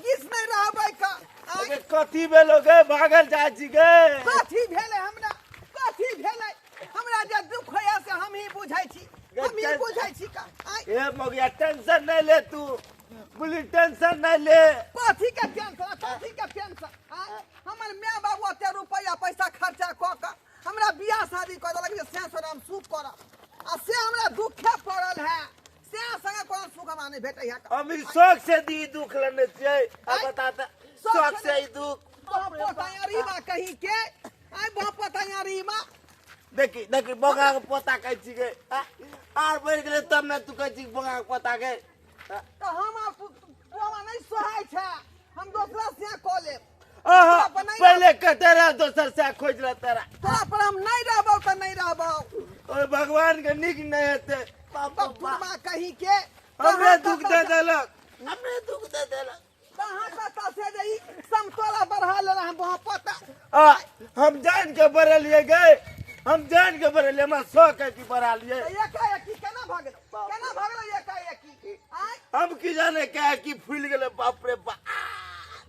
हरगिज नहि रहबै का। आँय, अरे कथी भेलो गे, भागल जाइ छी गे? कथी भेलै हमरा? कथी भेलै हमरा? जे दुख होइए से हमही बुझै छी, हमही बुझै छी का। आँय, ए मगिया, टेंशन नहीं ले तू, बोली टेंशन नहीं ले। कथी के टेंशन? कथी के टेंशन? आँय, हमर माय बाबू ओते रुपैआ पैसा खर्चा कऽ कऽ हमरा बियाह शादी कऽ देलक जे सैं सोना हम सुख करब, आ से हमरा दुखे पड़ल है। सैं संगे कोनो सुख हमरा नहि भेटै है। हम ई शौक से दी दुख लेने छियै, अब आँय? बता त शौक शौक से से ई दुख। बाप पोता रीमा कहीं के आइ, बाप पोता रीमा। देखी देखी, बोगा के पोता कहै छी गे, आ, आर बढ़ि गेलै तब ने तू कहै छी बोगा के पोता गे। तऽ हम आब तू हमरा नहि सोहाय छै, हम दोसरा से कऽ लेब। आहा, तोरा पर नहीं। पहले कहते रह दोसर से खोज रह तेरा। तोरा पर हम नहीं रहबौ तऽ नहीं रहबौ। ओए भगवान के नीक नहीं हेतै बाप बाप। बपुरमा कहीं के हमरे कहाँ दुख कतऽ दे देलक, हमरे दुख दे देलक। कहाँ कतऽ से जे ई समतोला बढ़ा लेला हम वहाँ पता। आ हम जान के बढ़लिए गे, हम जान के बढ़लिए, हमरा शौक है कि बढ़ा लिए। तऽ एकाएकी केना भऽ गेलौ? केना भऽ गेलौ एकाएकी? आँय, हम की जाने क्या की फूल गेलै, बाप रे बाप।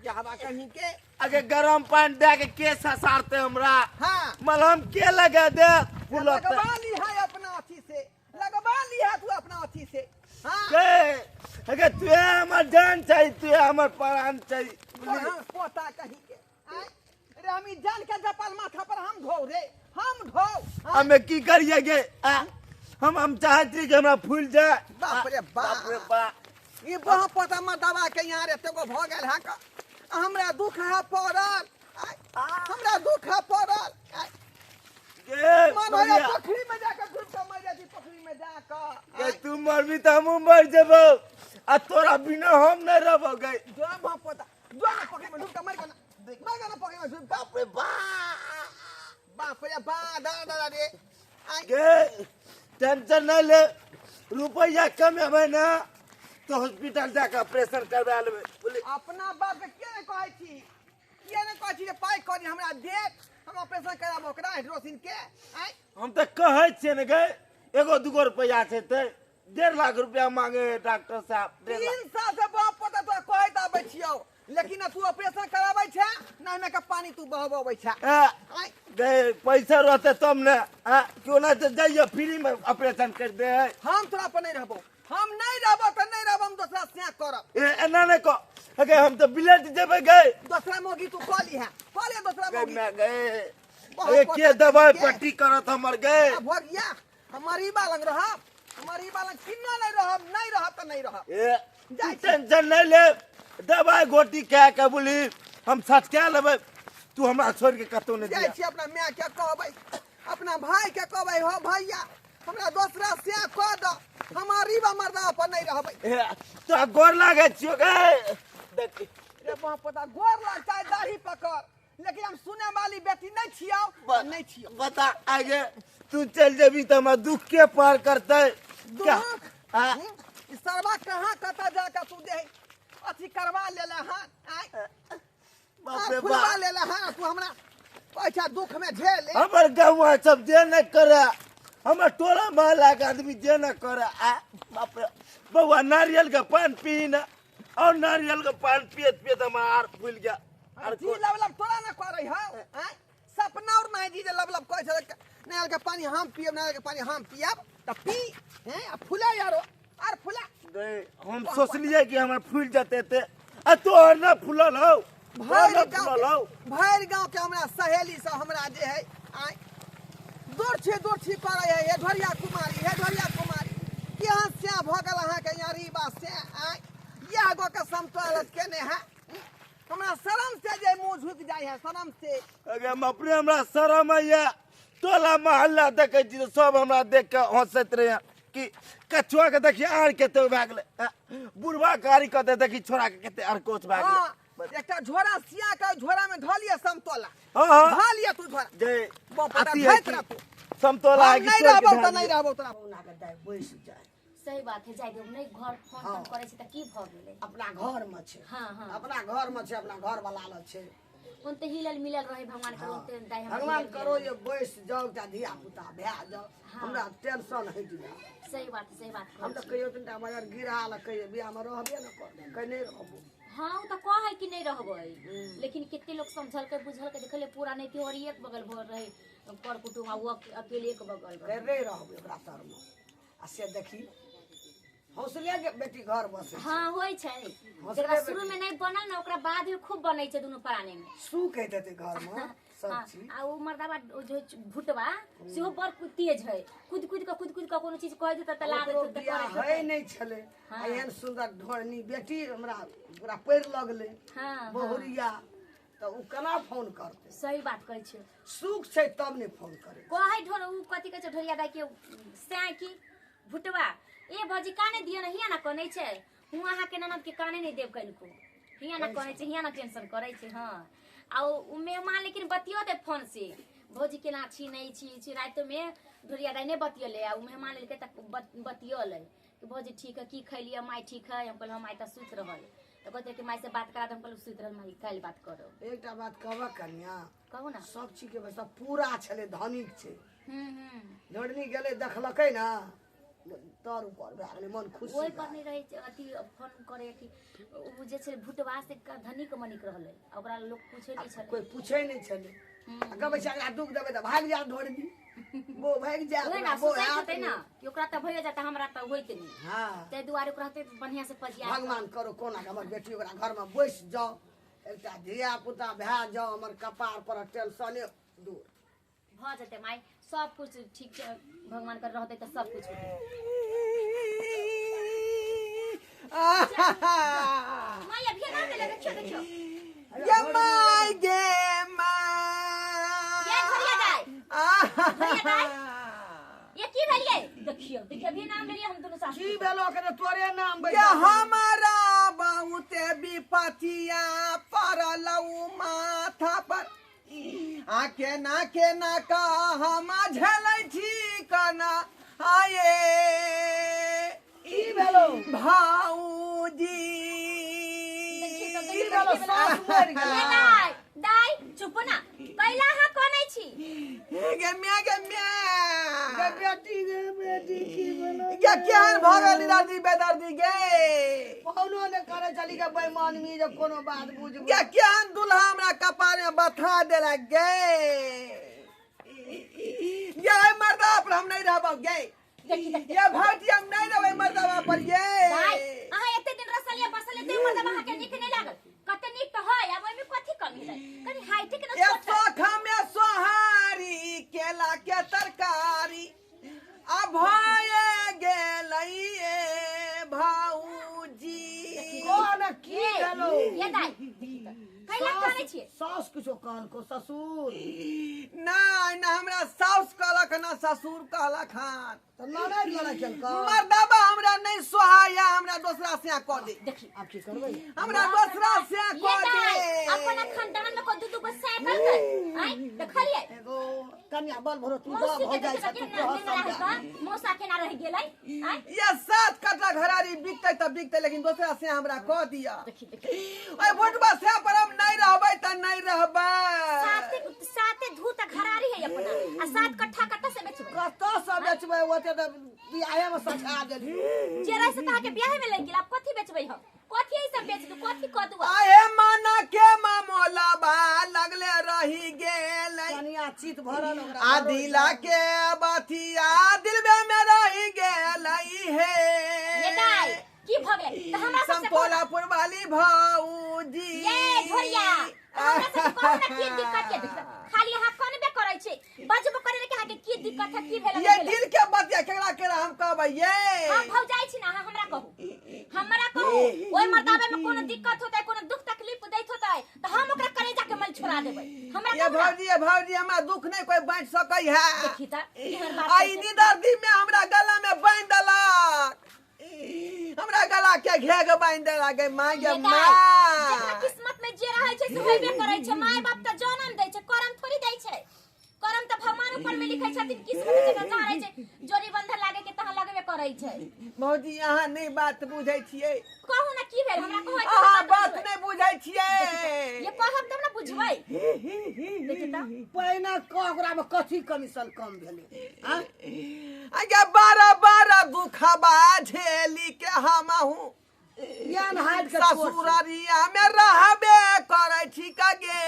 जहवा कहीं के। अगे गरम पानी दे के केस ससारते हमरा? हाँ, मलहम के लगा दे फूलत? लगवा ली है अपना अथी से, लगवा ली है तू अपना अथी से। हाँ गे अगे तू हमर जान चाही, तू हमर प्राण चाही। कहाँ पोता कहीं के। आँय रे, हम ई जान के जपाल माथा पर हम ढो रे, हम ढो। हाँ? हमें की करिए गे? आ, हम चाहत रही कि हमरा फूल जाए। बाप रे बाप। बाप रे बाप। ई बह पोता मर्दवा के यहाँ रे एतेगो भऽ गेल है का, हमरा दुख है पड़ल। आँय, हमरा दुख है पड़ल। आँय, गे मन होइए बढ़िया। पोखरी में जाके डूब के मर जाइ छी, पोखरी में जाके। गे तू मरबी तऽ हमहूँ मर जेबौ, आ तोरा बिना हम नहीं रहबौ गे। जो बह पोता, जो ना पोखरी में डूब के मर गेल, मर गेल पोखरी में डूब। बाप रे बाप, बाप रे बा, दादा दादा रे। आँय, गे टेंशन नहीं ले, रुपैया कम हेबै ने तो हॉस्पिटल जाके ऑपरेशन करवा लेबै, बोली। अपना बाप के किया नहि कहै छी? किया नहि कहै छी जे पाइ करी हमरा देत, हम ऑपरेशन कराबो ओकरा हाइड्रोसिन के? आँय, हम तऽ कहै छियै ने गे, एगो दूगो रुपैआ छै तऽ 1.5 लाख रुपया मांगे है डॉक्टर साहब, 1.5 लाख। 3 साल से बाप पोता तोरा कहैत आबै छियौ, लेकिन न तू ऑपरेशन कराबै छै न ओहिमे के पानी तू बहबबै छै। ए, आँय, गे पैसा रहते तब ने, आ, क्यों ना तो जाइए फ्री में ऑपरेशन कर दे है। हम तोरा पर नहीं रहबो, हम नहीं रहबो तऽ नहीं रहबो, हम दोसरा से करब। ए एना नहीं कह अगे, हम तो बिलेट जेबै गे। दोसरा मौगी तू कऽ लीहे, कऽ ले दोसरा गे मौगी। मैं गे बहुत ए पोता के दवाई के। पट्टी करत हमर गे? आ भऽ गया, हम रीबा लग रहब, हम रीबा लग किन्नो नहीं रहब, नहीं रहब तऽ नहीं रहब। ए जाइ तू टेंशन नहीं ले, दवाई गोटी खा के बोली हम सटका लेबै, तू हमरा छोड़ के कतौ नहीं जाइ दिया। छी अपना माय के कहबै, अपना भाई के कहबै, हो भैया हमरा दोसरा से कऽ दऽ, हम रीबा मर्दा पर नहीं रहबै। ए तोरा गोर लागै छियो गे, देख। रे बाप पोता, गोर लाग चाहे दाढ़ी पकड़, लेकिन हम सुने वाली बेटी नहीं छियौ, नहीं छियौ। बता आगे, तू चल जेबी तऽ हमरा दुख के पार करतै क्या? दुख? आ, ई सरवा कहाँ कतऽ जाके तू दे अथी करवा लेले हन? आँय, बाप रे फुलवा बाप। लेले हन, तू हमरा पैसा दुख में झेल ले। हमर गाँव सब जे न करे, हमर टोला मोहल्ला के आदमी जे न करे। आ बाप रे बौआ, नारियल के पान पी न, और नारियल के पान पियत पियत हमर आर फूल गया। आर जी लब लब तोरा न करै हौ? आँय, सपना और नहीं जी जे लब लब कहै छलै नारियल के पानी हम पियब, नारियल के पानी हम पियब, तऽ पी हैं आ फुला यारो, आर फुला। गए, हम सोचलिए कि हमर फूल जते ते, आ तोहर न फूलल हौ, तोहर भरि न गाँव फूलल हौ। के, भरि गाँव के हमरा सहेली सब हमरा जे है आँय दूर छी दूर छी करै है, हे ढोरिया कुमारी, हे ढोरिया कुमारी, केहन स्या भऽ गेल अहाँके यहाँ रीबा से? आँय, इएह गो के समतोल केने है, हमरा शरम से जे मुँह झुकि जाइ है शरम से। अगे हम अपने हमरा शरम आइया, टोला मोहल्ला देखै छी तऽ सब हमरा देख के हंसैत रहैया कि कछुआ के देखिए आर कते भए गेलै, आ, बुढ़वा कारी कते देखी, छोड़ा के कते अरकोच भए गेलै। हाँ, एकटा झोरा सिया के झोरा में धऽ लिअ समतोला। हाँ हाँ धऽ लिअ तू झोरा। जे बाप रे, अथी है धैत कि रह तू। समतोला है हम कि नहीं तोड़ के रहबौ धऽ तऽ नहीं लिअ। रहबौ तोरा। कहुना के दाइ बैस जाय। सही बात है, जाय दे, नहि घर फोन तोन करै छै तऽ की भऽ गेलै? अपना घर में छै। हाँ, हाँ। अपना घर में छै, अपना घर वाला लग छै। उनते हिलल मिलल रहे भगवान करो उनते दाई हमरा भगवान हिलल करो मिलल। जे बैस जाओ ता धिया पुता भए जाओ, हमरा टेंशन हटि जाए। सही बात है, सही बात हम कहै तऽ छी। कहियो तनिटा मगर गिरा लऽ कहियो बियाहमे रहबे ने कर, कहि नहि रहबो। हाँ उ तऽ कहै कि नहि रहबै, लेकिन कते लोग समझलकै बुझलकै, देखले पूरा नहीं थी और एक बगल भर रहे कर कुटुम आ वो अकेले एक बगल रहे। कहि नहि रहबै ओकरा तरमे। आ से देखी हौसले के बेटी घर बसे। हाँ होइ छै, हौसले जकरा बेटी। शुरू में नहीं बनल ना ओकरा बाद में खूब बनै छै दुनू प्राणी में। सुख होइत हेतै घरमे सब हाँ, चीज। आ उ मर्दाबा ओ जो भुटबा सेहो बड़ तेज है, कूद कूद कऽ कूद कूद कऽ कोनो चीज कहि देतै तऽ ला ओकरो देतै तऽ बियाह करैत है हेतै। नहि छलै। हाँ। आ एहन सुन्दर ढोरनी बेटी हमरा पूरा पैर लगलै। हाँ, हाँ। बहुरिया तऽ ओ केना फोन करतै? सही बात कहै छियै। सुख छै तब ने फोन करै। कहै ढोर उ कथी कहै छै ढोरिया दाइ के सैं की भुटबा ए भौजी काने दिअ ने, हिया ना कनै छै, हुँ अहाँके ननद के काने नहि देब कनिको, हिया ना कनै छै, हिया ना टेंशन करै छै। हाँ आ उ मेहमान लेकिन बतियो दे फोन से, भौजी केना छी नहि छी छी, रातिमे ढोरिया दाइ नहि बतियलै आ उ मेहमान एलकै तऽ बतियलै कि भौजी ठीक है, की खैलियै माय ठीक है? हम कहलियै माय तऽ सुति रहल, तऽ कहते कि माय से बात करा दे, हम कहलियै सुति रहल माय काल्हि बात करब। एकटा बात कहबऽ कनिया? कहू ना। सब चीज के व्यवस्था पूरा छलै, धनिक छै। ढोरनी गेलै देखलकै ना तर ऊपर भए गेलै, मन खुशी ओहि भए पर नहि रहै छै अथी फोन करे कि उ जे छै भुटबा से धनिक मनिक रहलै, आ ओकरा लोक पूछै नहि छलै, कोइ पूछै नहि छलै। आ कहबै छै एकरा दुख देबै तऽ भागि जायत ढोरनी, बो भागि जायत, ओहे ना बो सोचैत हैत हेतै ना कि ओकरा तऽ भइए जाता हमरा तऽ होइत नहि। हाँ ताहि दुआरे ओकरा होतै बढ़िआँ से पजिया। भगवान करो कोना के हमर बेटी ओकरा घरमे बैस जाओ, एकटा धिया पुता भए जाओ, हमर कपार पर टेंशने दूर भऽ जेतै माय, सब कुछ ठीक छै, भगवान कर रहतै तऽ सब कुछ होतै। माय अभी ना गेलै, देखियौ देखियौ। ये my गे my. ये घरिया दाइ, घरिया दाइ, ये की भेलियै? देखियौ देखियौ अभी नाम लेलियै हम दुनू सासु। की भेलो के तोरे नाम ये हमारा बहुते विपतिया पड़लौ माथा पर, आ केना केना का हम झेलै छी कना आये की भेलो भाऊजी? की भेलो? सास मरि ये गेलै। दाइ दाइ चुप ना, कैला अहाँ कनै छी? गे म्या गे म्या गे बेटी, गे बेटी की भेलो? गे केहन भऽ गेली दर्दी बेदर्दी गे? फोनो ने करै छली गे बेईमानमी जे कोनो बात बुझबै। गे केहन दुल्हा हमरा कपार में बथा देलक गे? ये मर्दा पर हम नहीं रहब गे। देखी देखी ये भौजी हम नहीं रहबै मर्दवा पर ये। दाइ अहाँ एते दिन रसलियै बसलियै तै मर्दवा अहाँके नीक नहि लागल? कते नीक तऽ है, आब ओहिमे कथी कमी है? कनि हाइटे के ये ना छोट है। सोखा में सोहारी केला के तरकारी अब भये गेलै ये भाऊजी। कोन की ये भेलो? ये दाइ देखी तऽ कैला करै छियै? सास किछो कहलको ससुर? नहीं ना हमरा साउस कहलक ना ससुर कहलक हन। तऽ ननैद लड़ाइ केलको? मर्दवा हमरा नहीं सोहाया, हमरा दोसरा से कऽ दे। देखी आब की करबै? हमरा दोसरा से ये कऽ दाइ दे। अपना खानदान में को दू दू गो सैकल कर आइ देखलियै? एगो कन्या बल भरो तू मौसी भऽ के जाइ देखियौ छै तू केना कह केना रहै समझा। का मौसा केना रहि गेलै आइ? ये 7 कट्ठा घरारी बिकतै तऽ बिकतै, लेकिन दोसरा से हमरा कऽ दिअ। देखी देखी ओहि भुटबा से पर हम नहीं रहबै तऽ नहीं रहबै। साते साते धू त घरारी है अपना, आ 7 कट्ठा कट्ठा से बेचबै? कतऽ से बेचबै? ओते तऽ बियाहे मे सठा देलियै। जे रहे से तऽ अहाँके बियाहे में लागि गेल, आब कथी बेचबै हम? कथी ई सब बेच दू, कथी कऽ दू? आहे माना के मामोला बा लगले रही गेलै। कनिया चित भरल ओकरा आ दिला के बथिया दिलबे में रही गेलै हे। ये दाइ की भऽ गेलै तऽ हमरा सबसे कहू ना। समतोलापुर वाली भाऊजी। ये झोरिया तऽ हमरा सबके कहू ना की दिक्कत ये? देखियौ खाली अहाँ कनबे करै छी, बजबो करै कि अहाँके की दिक्कत है, की भेल? ये दिल के बतिया केकरा केकरा हम कहबै ये? हम भौजाइ छी ना, अहाँ हमरा कहू, हमरा कहू। ओहि मर्दाबे में कोनो दिक्कत होतै, कोनो दुख तकलीफ दैत होतै तऽ हम ओकरा करेजा के मल छोड़ा देबै। हमरा ये कहू ना। भौजी, ये भौजी हमरा दुख नहीं कोई बांट सकै है। देखी तऽ एहन बात आई कहै छै। निदर्दी में हमरा गला में बांधि देलक, हमरा गला के घेग बांधि देलक गे माँ गे ये दाइ, जेकरा माँ। किस्मत में जे रहै छै से होइबे करै छै। माय बाप तऽ जनम दै छै, करम थोड़ी दै छै। करम तऽ भगवान ऊपर में लिखै छथिन, किस्मत जेकरा जहाँ रहै छै, जोड़ी बंधन लागे के तहाँ लगबे करै छै। भौजी अहाँ नहि बात बुझै छियै। कहू ना की भेल हमरा, कहू अहाँ बात नहि बुझै छियै। ये कहब तब ना बुझबै। देखी त पहिने कह ओकरा में कथी कमीशन कम भेलै? आँय? आज्ञा 12 12 दुखबा झेली के हमहूँ यान हाइट के छोट छै। ससुररिया में रहबे करै छी कगे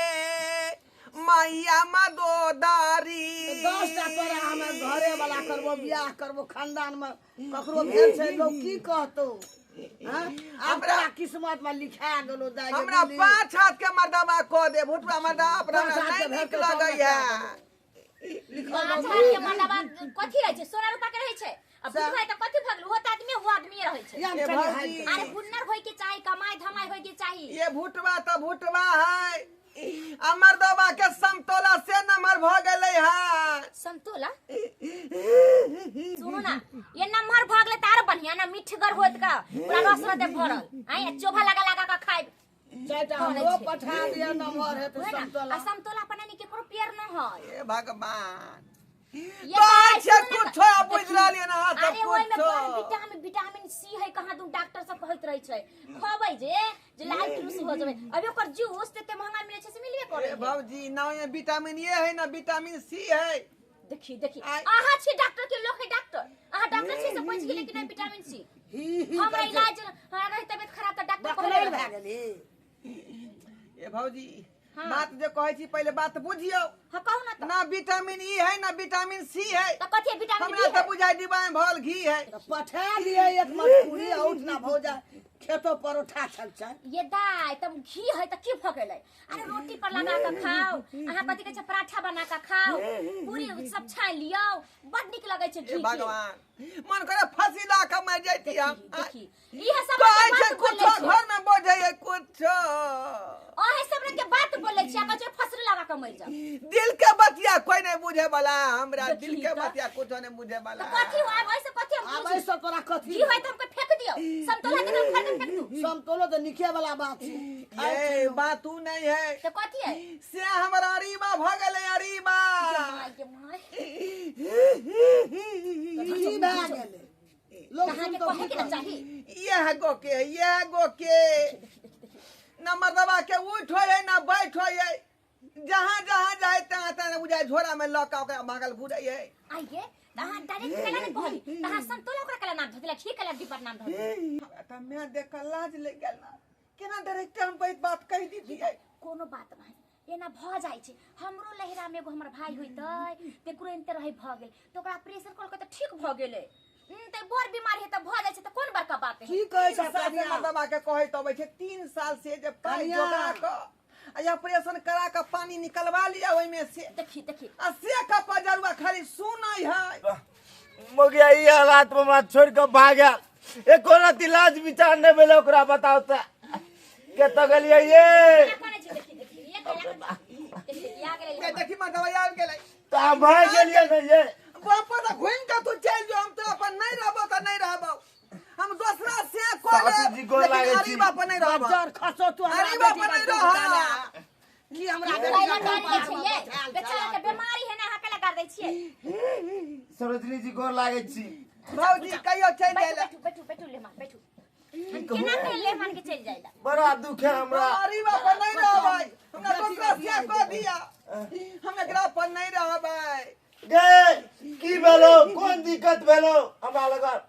मैया मदोदरी। 10टा तोरा हमे घरे वाला करबो, बियाह करबो, खानदान में ककरो भेल छै, लोग की कहतो? हाँ? हमरा किस्मत में लिखा गेलो दाइ गे हमरा बुझली। 5 हाथ के मर्दबा कऽ दे भुटवा मर्दबा अपना 5 हाथ के नहि नीक भेटतौ तब ने लगैया। 5 हाथ के मर्दबा कथी रहै छै? सोना रूपा के रहै छै। आ बुझबै त कथी भऽ गेल? ओहो त आदमी, ओहो आदमी रहै छै। यान ए चली भौजी। हाइट के। अरे हुनर होय के चाही, कमाई धमाई होय के चाही। ये भुटवा तऽ भुटवा है, आ मर्दबा के समतोला से नमहर भऽ गेलै हँ। समतोला सुनू ना, ये नमहर भऽ गेलै त आर बढ़िया ना, मिठगर होत का पूरा रस रहते भरल। आइ चोभा लगा लगा के खाइब। चारिटा करै हमरो छै। पठा दिअ, नमहर हेतै उहे ना, समतोला। आ समतोला पर नहीं केकरो पेड़ न है। हे भगवान, ये कहै दाइ छियै सुनू ना, कुछो आ बुझि देखी, रहलियै ना अहाँ सब अरे ओहिमे कुछो। बड़ विटामिन विटामिन सी है कहाँ दू, डॉक्टर सब कहैत रहै छै खबै जे जे लाल जूस हो जेबै। अभी ओकर जूस तते महंगा मिलै छै से मिलबे करै ए है। भौजी, ना ओहिमे विटामिन ए है ना विटामिन सी है। देखी देखी, आइ- अहाँ छी डॉक्टर के लोक है डॉक्टर, अहाँ डॉक्टर छी से पूछि गेलै कि नहीं विटामिन सी। ही ही हमरा करै छै। इलाज, हमरा रहे तबियत खराब त डॉक्टर कहले बकलेल रहै। भए गेली। ए भौजी, हाँ। बात जे कहै छी पहिले बात बुझियौ। हाँ कहू ना त। ना विटामिन ई है ना विटामिन सी है। त कथी है विटामिन हमरा बी तऽ है? बुझाइ डिब्बा में भरल घी है। तऽ पठा दिअ एक मटकुरी औठ ना भऽ जाय, खेतो पर उठा छल छै। ये दाइ तब घी है त की भऽ गेलै? अरे रोटी पर लगा के खाओ, अहाँ कथी कहै छै पराठा बना के खाओ, पूरी सब छानि लियौ, बड नीक लगै छै हे घी के। भगवान, मन करे फांसी ला के मरि जैती हम। देखी देखी, इहे सब कहै रंग छै के बात कुछो बोलै छै। घर में बजै है कुछो। अहे सब रंग के बात बोलै छै, आ कहै छै फसरी लगा के मरि जाओ। दिल के बतिया कोई नहीं बुझे वाला, हमरा देखी दिल के तऽ। बतिया कुछो नहीं बुझे त वाला। कथी हो आब ऐसे कथी हम आब बुझी? एहिसँ तोरा कथी? घी है त हमके फेंक दियौ, समतोला के हम फाड़ के फेंक दू। समतोलो तऽ नीके वाला बात छै। खाइ छै ये लोक। बात उ नहीं है। त कथी है? से हमरा अरीबा भऽ गेलै अरीबा। ये माय ये माय, तऽ की भए गेलै? लोक अहाँके सुनतौ कहै की के ना कहतौ? चाही। यह गो के, यह गो के ना मर्दबा के उठ होय है ना बैठ होय है, जहाँ जहाँ जाए तहाँ तहाँ बुझाय झोरा में लऽ के ओकरा भागल घुरै है। आइये त अहाँ डायरेक्ट केला ने कहली? त अहाँ समतोला ओकरा केला नाम धऽ देलक, घी केला डिब्बा नाम धऽ देलक? हमरा तऽ मैं देख कऽ लाज लागि गेल ना, केना डायरेक्ट हम कोई बात कहि दितियै। कोनो बात नहि, एना भऽ जाइ छै। हमरो लहिरा में एगो हमर भाई होइतै, तेकरो एनते रहै, भऽ गेल तऽ ओकरा ऑपरेशन कऽ तऽ ठीक भऽ गेलै। तऽ बड़ बीमारी है तऽ भऽ जाइ छै, तऽ कोन बड़का बात है? की कहै 3 छै साल से कनिया? मर्दबा के कहैत अबै छै, 3 साल से जे पाइ कनिया। जोगा कऽ आ ऑपरेशन करा कऽ पानी निकलवा लिअ ओहिमे से, देखी देखी, आ से कऽ पजरुआ खाली सुनै है। मगिया ई हालात में हमरा छोड़ के भागल, एको रति लाज विचार नहीं भेलै ओकरा। बताओ तऽ कतऽ गेलियै ये? केना करै छै? देखी देखी, ये केला देखी देखी, आ गेलै। ये देखी मर्दबा आबि गेलै। तऽ अहाँ भागि गेलियै ने ये? बापा तऽ घुमि कऽ तू चलि जो, हम तोरा पर नहीं रहबो तऽ नहीं रहबो, हम दोसरा से कऽ सासू लेब, जी गोर लेकिन लागै छी। अरीबा पर नहीं रहबो। बज्जर खसो तू हमरा अरीबा बेटी पर के नहीं दुख रह। डाला। की हमरा बेटी कैला के गारि दै कपार छै में ये बैठायल बेचारा के छला? बीमारी है ना, अहाँ केला गारि दै छियै? सरोजनी जी गोर लागै छी। भौजी कहियो चलि बैठू जाइ लए। बैठू बैठू बैठू लेमान बैठू, हम केना के लेमान के चलि जाइ ला? बड़ा दुख है हमरा। अरीबा पर नहीं रहबै, हमरा दोसरा से कऽ दिअ, हम एकरा पर नहीं रहबै। गे की भेलो? कोन दिक्कत भेलो हमरा लगन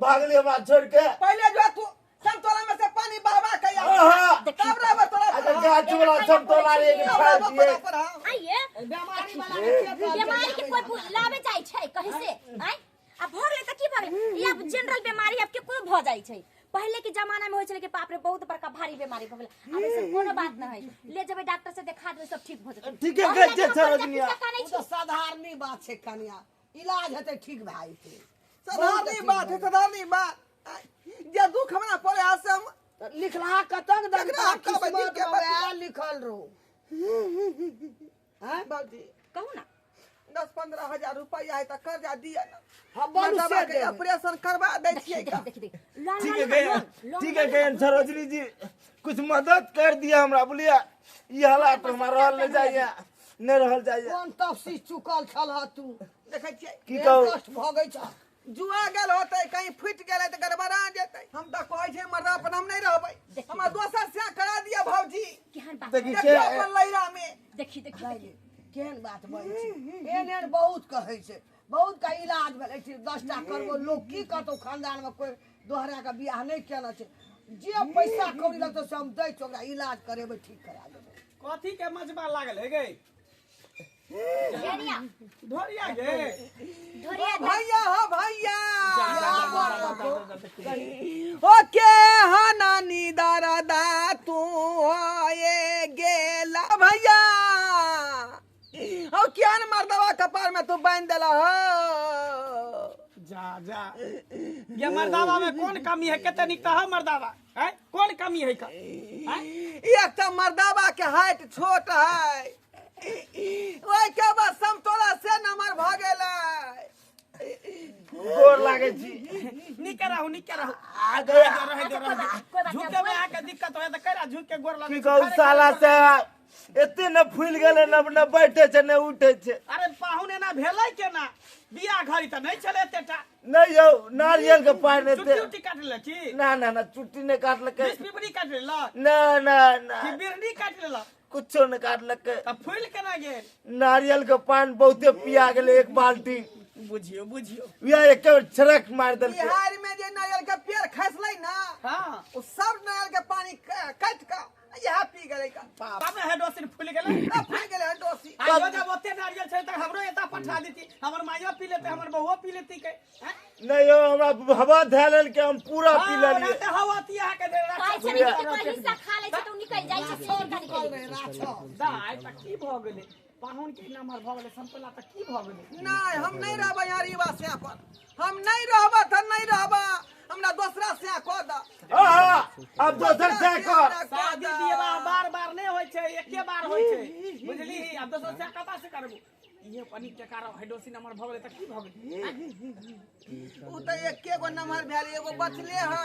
भागली हमरा छोड़ के? पहिले जो तू समतोला में से पानी बहवा के आ, आहा। तब रहबै तोरा पर अच्छा हम। गाछ वाला समतोला रे तब फाड़ रहबै दिए। तोरा पर हम। आइये बेमारी वाला के के कहतै? बीमारी के कोई लाबे जाइ छै कहीं से? आइ आ भऽ गेलै तऽ की भऽ गेलै? ई आब जनरल बीमारी आब केकरो भऽ जाइ छै। पहिले के जमाना में होइ छलै कि बाप रे बहुत बड़का भारी बीमारी भऽ गेलै, आब ऐसन कोनो बात नहि है। ले जेबै डॉक्टर से देखा देबै, सब ठीक भऽ जेतै। ठीके अहिना कहै छियै केना कर्जा सरोजनिया। खिस्सा कानै ओ छी? तऽ साधारणी बात छै कनिया, इलाज हेतै ठीक भए जेतै। साधारणी बात है, साधारणी बात जे दुख हमरा पड़े है से हम तऽ लिखलहा कतक दन केकरा हम कहबै दिल किस्मत के में बतिया? वएह लिखल रहो। आँय? बाबूजी कहू ना। 10-15 हजार रुपया है तऽ कर्जा दिअ ना, हम बनू मर्दबा से के देबै। ऑपरेशन करवा दै छियै। देखी देखी देखी, लोन ठीक लोन है गए, लोन लोन ठीक है लोन गए। सरोजनी जी कुछ मदद कर दिया हमरा बोलिए, ई हालात में हमरा रहल नहीं जाइए, नहीं रहल जाइए। कोन तफसी चुकल छल तू? देखै छियै की एहन कहू? कष्ट भऽ गई छ। जुआ गेल होतै कहीं फुटि गेलै तऽ गड़बड़ा जेतै। हम तऽ कहै छै मर्दा अपन हम नहि रहबै, हमरा दोसर से करा दिअ भौजी। केहन बात देखी देखियौ अपन लैरा में। देखी देखी दाइ गे, केहन बात बजै छै? एहन एहन बहुत कहै छै, बहुत का इलाज भेलै छै, 10टा करबो लोग की कहतौ, खानदान में कोई दोहरा के बियाह नहीं केने छै। जे पैसा कौड़ी लगतौ से हम दै छियौ, ओकरा इलाज करेबै, ठीक करा देबै। कथी के मजबा लागल है गे? ढोरिया ढोरिया गे ढोरिया भैया हो भैया जा, जा, जा, जा, जा, जा, जा, जा। ओके हाँ नानी दादा तू ये गेला भैया। हो क्या न मर्दवा कपार में तू बांध देला हो। जा जा ये मर्दावा में कौन कमी है? कते निक है मर्दावा है, कौन कमी है का? एक तो मर्दावा के हाइट छोट है, ओहि के बाद समतोला से नमर भ गेलै। गोर लागे छी। निके रहू, निके रहू। आ गया। रहे दो, रहे दो। झुके में आके दिक्कत होय त करा झुक के गोर लागे। की कहू साला से एते न फूल गेलै, न न बैठे छै न उठे छै। अरे पाहुन एना भेलै केना? बियाह घड़ी त नहीं छलै एतेटा। नहीं यौ, नारियल के पानि एते। चुट्टी उट्टी काट लेलक की? ना ना ना, चुट्टी नहीं काटलकै। बीस पिपरी काट लेलक? ना ना ना। कि बिरनी काट लेलक? कुछो नहीं काटलकै। त फूल केना गेल? नारियल के पानि बहुते पिया गेलै, एक बाल्टी। बुझियो बुझियो। या एक बेर छरक मारि देलकै। बिहार में जे नारियल के पेड़ खसलै ना, हाँ, ओ सब नारियल के पानी काटि कऽ इएह पी गेलै का। तब हेडोसिन फूल गेलै। फूल गेलै हेडोसिन। आइयो जब ओते नारियल छै त हमरो एता पठा देती, हमर माइयो पी लेते, हमर बहुओ पी लेती के। नहीं यौ, हमरा हवा धए लेलकै, हम पूरा पी लेलियै। हां, हवा ती अहाँ के कहै छै ने कि कोई हिस्सा खा लै छै त उ निकल जाइ छै, से निकल गेलै। दाइ त की भ गेलै? पाहुन के नंबर भ गेलै समतोला त की भ गेलै? नहीं, हम नहीं रहबै यहाँ रीवा से पर, हम नहीं रहबै त नहीं रहबै, हमरा दोसरा से कह द। हां, अब दोसर से कर। शादी विवाह बार बार नहीं होय छै, एके बार होय छै, बुझली? अब दोसर से कता से करबो? इहे पनी के कारण हाइड्रोसिन नंबर भ गेलै त की भ गेलै? उ त एके गो नंबर भेल, एगो बचले है,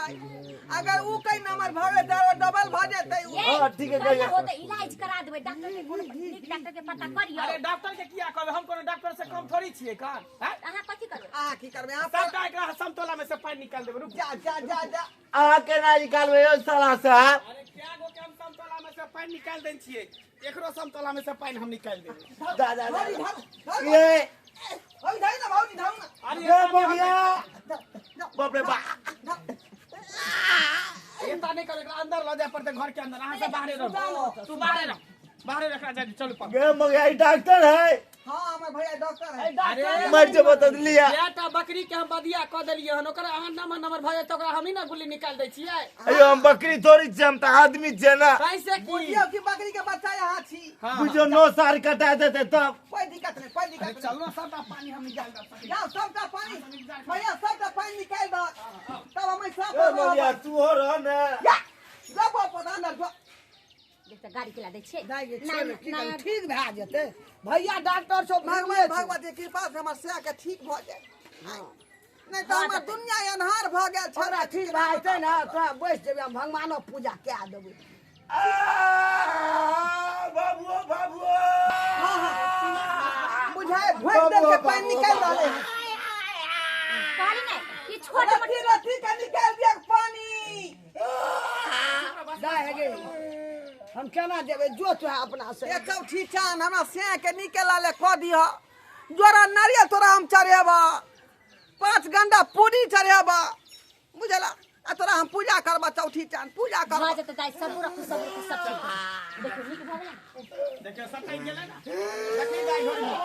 अगर उ कई नंबर भ गेलै त डबल भ जेतै। हां ठीक है, कहिया हो त इलाज करा देबै डॉक्टर के, कोनो नीक डॉक्टर के पता करियो। अरे डॉक्टर के किया कहबै, हम कोनो डॉक्टर से कम थोड़ी छियै का? अहाँ कथि करबै? अहाँ की करबै? अहाँ सबटा एकरा समतोला में से पानि निकाल देबै। रुक जा जा जा जा। अहाँ केना निकालबै यौ साला साहब? अरे क्या गो के हम समतोला में से पानि निकाल देन छियै, एकरो समतोला में से पानि हम निकाल देबै। जा जा जा। ये भौजी धर ना, भौजी धर ना। अरे ये भैया, बाप रे बाप। एता नहीं कर, एकरा अंदर ल जाय पड़तै, घर के अंदर। अहाँ सब बाहरे रहू, तू बाहरे रह, बाहरे रखना चाहिए। चलू पर गे मगर ई डॉक्टर है। हां, हमर भैया डॉक्टर है। अरे मर जेबो त लिया। बेटा बकरी के हम बदिया क देलियै हन, ओकरा अहाँ नंबर नंबर भ जेतै, ओकरा हमही ना गुल्ली निकाल दै छियै। अयो हम बकरी थोड़ी छियै, हम त आदमी छियै ना। कैसे की बुझियौ कि बकरी के बच्चा यहाँ छी। बुझियौ 9 साल कटा देतै तब। कोई दिक्कत नहीं, कोई दिक्कत नहीं। चलू सबटा पानी हम निकाल देब। जाओ सबटा पानी भैया, सबटा पानी निकाल दऽ, तब हम सब। ए मगिया तू हो रह ना। जा जा बाप अंदर जा। देख त गाड़ी के ला दै छै। दाइ गे, छोड़, की करबै, ठीक भए जेतै भैया, डॉक्टर सब भगवान भगवती कृपा से हमर से के ठीक भ जाए, नहीं त हमर दुनिया अन्हार भ गेल छै। छोरा ठीक भए जेतै ने, तोरा बैस जेबै, हम भगवानक पूजा कए देबै। बाबू बाबू बुझाय भोग देल के पानि निकाल रहलै। कहली नै कि छोट रति रति के निकाल दिया पानी। दाइ गे, हम केना जेबै? जो तोरा अपना से। एक चौठी चान हमरा से के निकला ले क दिह, जोरा नारियल तोरा हम चढ़ेबा, 5 गंडा पूरी चढ़ेबा, बुझला? आ तोरा हम पूजा करबा, चौठी चान पूजा करबा। भ जेतै दाइ, सबुर रखू, सबुर रखू, सब ठीक। देखियौ नीक भ गेलै। देखियौ सब ठीक गेलै ना। देखी दाइ घर में।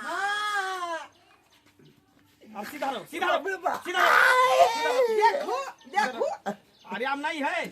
हां, अब सीधा रहो, सीधा रहो, सीधा रहो। देखो देखो। अरे आम नहीं है।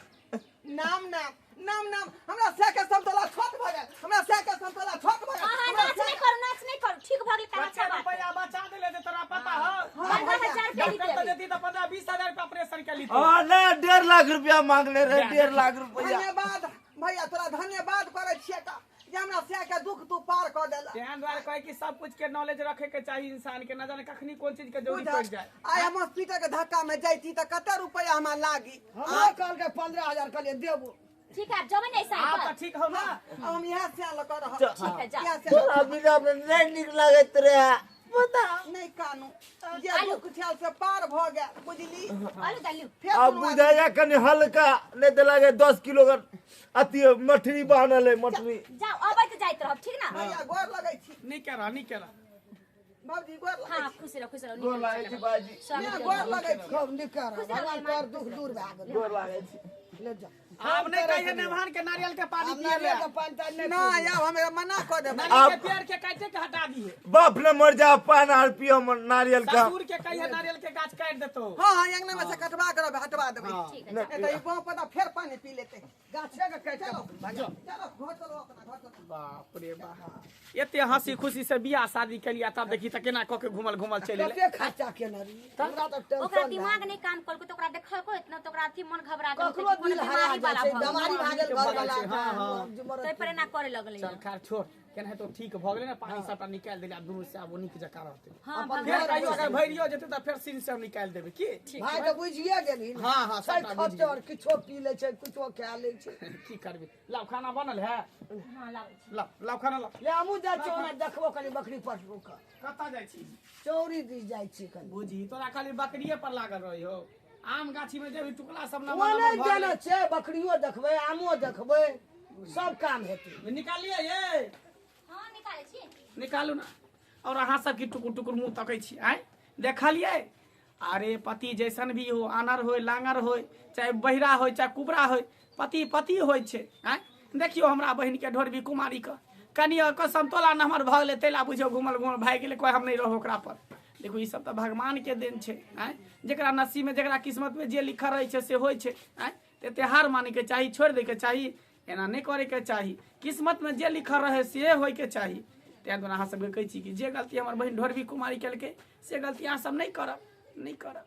नाम नाम नाम नाम, हमरा से के समतोला छोट भ गेल, हमरा से के समतोला छोट भ गेल। अहाँ नाच नहीं करू, नाच नहीं करू, ठीक भ गेल त अच्छा बात। रुपया बचा देले जे तोरा पता हो। 15,000 रुपया डॉक्टर त लीते। देती त 15-20 हजार रुपया ऑपरेशन के लीती। हां ना, 1.5 लाख रुपया मांगले रहे, 1.5 लाख रुपया। धन्यवाद भैया, तोरा धन्यवाद करै छियै का जे हमरा से के दुख तू पार क देला। तेहन दुआरे कहै कि सब कुछ के नॉलेज रखे के चाही इंसान के, न जाने कखनी कोन चीज के जरूरत पड़ जाए। आइ हम हॉस्पिटल के धक्का में जैती त कते रुपया हमरा लागी? हमरा कहलकै 15,000, कहलियै देबो। ठीक है, आप जबै नै आप साइड त पर। ठीक हो ना? हम इएह से लऽ कऽ रहब। ठीक है, जा। इएह से। तोरा बिना हमरा नहीं नीक लागैत रहे। बताओ नहीं कानू जे दुख छल से पार भ गेल बुझली। आलू दालू फेर आब कोनो बुझाइया कनि हल्का नहीं तो लागे 10 किलो के अथी मठरी बान्हल है मठरी। जाओ अबैत जाइत रहब ठीक ना। भैया गोर लगै छी। नहीं करा नहीं करा बाबूजी गोर लगै हां खुश रहो खुश रहो। गोर लागै छी बाजी। छी गोर लगै छी। खूब नीक रह भगवान तोहर दुख दूर भए गेल। गोर लागै छी। ले जा आब नहीं कहिए नेभान के नारियल के पानी आब पिए ले। नारियल के पानी तानी ना आब हमरा मना कऽ देबै। नारियल के पेड़ के काटे के हटा दिए। बाप ने मर जा पान आर पियो नारियल का। ससुर के कहिए नारियल के गाछ काट देतो। हां हां अंगना में से कटवा के हटवा देबै। ठीक है नहीं तो ई बाप पता फेर पानी पी लेते। गाछे के काट चलो चलो घर चलो अपना घर चलो। बाप रे बाप एते हंसी खुशी से बियाह शादी केलिया तब देखी त केना क के घुमल घुमल चलि एलै। कते खर्चा केने रही हमरा त टेंशन। ओकरा दिमाग नहीं काम करको तो ओकरा देखलको इतना तो ओकरा अथी मन घबरा गेल। ककरो दिल हरा जाइ छै बीमारी भए गेल घर वाला। हां तै पर एना करे लगलै। चल खैर छोड़ केना तो ठीक भ गेलै ना पानी सबटा निकाल देले आब दुनू से आब नीक जकाँ रहतै। हां फेर कहियो अगर भरियो जेतै त फेर सिर से हम निकाल देबै की भाई त बुझिए गेलही। हां हां सबटा बुझि खच्चर किछो पी लै छै किछो खा लै छै। की करबी। लाव खाना बनल है। हां लाव लाव लाव खाना लाव। ले हमहूँ जाइ छी ओना देखबो कनी बकरी पटबो के। कतऽ जाइ छी? चौरी दिस जाइ छी कनी। बुझी तोरा खाली बकरिए पर लागल रही हो। आम गाछी में जेबी टुकला सब ना ओने जाना छै बकरियो देखबै आमो देखबै सब काम हेतै। निकालिए ये। हां निकालै छी निकालू ना। और अहाँ सब की टुकुर टुकुर मुँह तकै छी आँय देखलियै। अरे पति जैसन भी हो आनर होय लांगर होय चाहे बहिरा होय चाहे कुबरा होय पति पति होइ छै आँय। देखियौ हमरा बहिन के ढोरबी कुमारी के कनि ओकर समतोला नम्हर भऽ गेलै तैला बुझियौ घुमल घुमल भागि गेलै कोइ हम नहीं रहू ओकरा पर। देखू ई सब तऽ भगवान के देन छै आँय। जकरा नसीब में जकरा किस्मत में जे लिखल रहै छै से होइ छै आँय। तऽ हार मानैके चाही छोड़ि दैके चाही एना नहीं करैके चाही। किस्मत में जे लिखल रहे से होइके चाही। तैं दुआरे अहाँ सबके कहै छी कि जे गलती हमर बहिन ढोरबी कुमारी केलकै से गलती अहाँ सब नहीं करब नहीं करब।